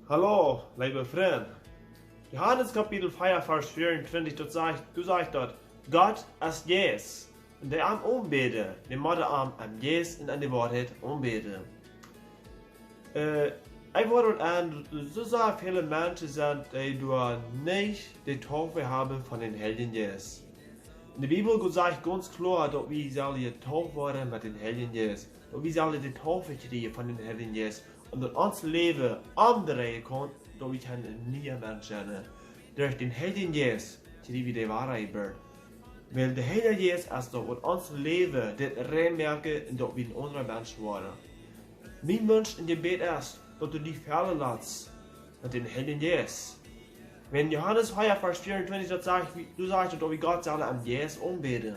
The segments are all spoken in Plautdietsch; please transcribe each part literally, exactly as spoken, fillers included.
Hallo, leewe Frind. Johanes Kapitel vea, Varsch veeauntwintich, doa sajcht, doa sajcht daut: Gott es Jeist. Un dee am aunbäden, dee motten am em Jeist un enne Woarheit aunbäden. Äh, ekj wudd aun, soo sea väle Menschen sent, dee doa nich de Taufe haben von dän Heiljen Jeist. Enne Bibel sajcht gaunz kloa, daut wie sellen jetauft woaren met dän Heiljen Jeist. Daut wie sellen de Taufe kjrieen von dän Heiljen Jeist. Un daut ons Läwen omdreien kaun, daut wie een niea Mensch sent. Derch dän Heiljen Jeist kjrie wie de Woarheit. Wiels de Heilje Jeist es daut, waut ons Läwen deit rein moaken un daut wie een aundra Mensch woaren. Mien Wunsch un Jebäd es, daut du die fellen latst met dän Heiljen Jeist. Wan Johanes vea, Varsch veeauntwintich daut sajcht, wie, doa sajcht daut, daut wie Gott sellen em Jeist aunbäden.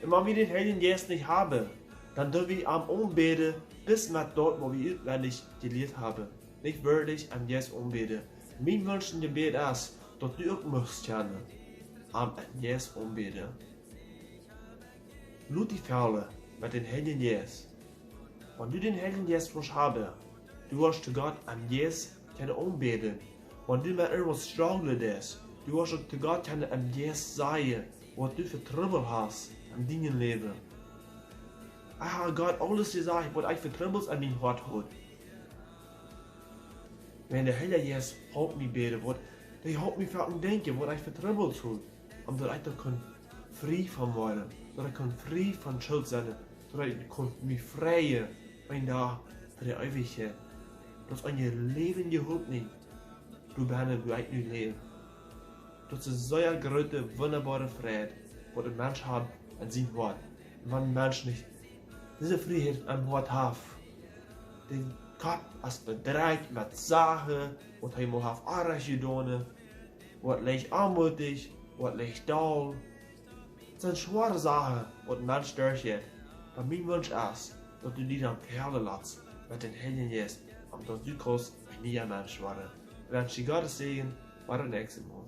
Un wan wie dän Heiljen Jeist nich haben, dan doo wie am aunbäden, bloos met daut, waut wie utwendich jelieet haben. Nich werkjlich em Jeist aunbäden. Mien Wunsch un Jebäd es, daut du uk muchst kjennen am em Jeist aunbäden. Lot die fellen met dän Heiljen Jeist. Wan du dän Heiljen Jeist woascht haben, du woascht to Gott em Jeist kjennen aunbäden. Wan du met irjentwaut strugglen deist, du woascht uk to Gott kjennen em Jeist sajen, waut du fa Trubbel hast en dien Läwen. Ekj hab Gott aules jesajcht, waut ekj fa Trubbels en mien Hoat haud. Wan de Heilje Jeist halpt mie bäden, waut, dee halpt mie foaken denkjen, waut ekj fa Trubbels haud. Om daut ekj doa kunn frie von woaren, daut ekj kunn frie von Schult sennen, daut ekj kunn mie freien, een Dach fa de Eewichkjeit. Daut es een Läwen jehaut nich, doa bennen, wua ekj nu läw. Daut es een sea groote, wundaboare Freid, waut een Mensch haft en sien Hoat. Wan een Mensch nich dise Frieheit em Hoat haft, dee Kopp es bedrekjt met Sachen, waut hee mol haft oajch jedonen, woat leicht onmootich, woat leicht doll. Daut sent schwoare Sachen, waut een Mensch derchjeit. Oba mien Wunsch es, daut du die dan fellen latst met dän Heiljen Jeist, om daut du kaust een niea Mensch woaren. Ekj wensch die Gott sienen Säajen, bat daut näakjste Mol.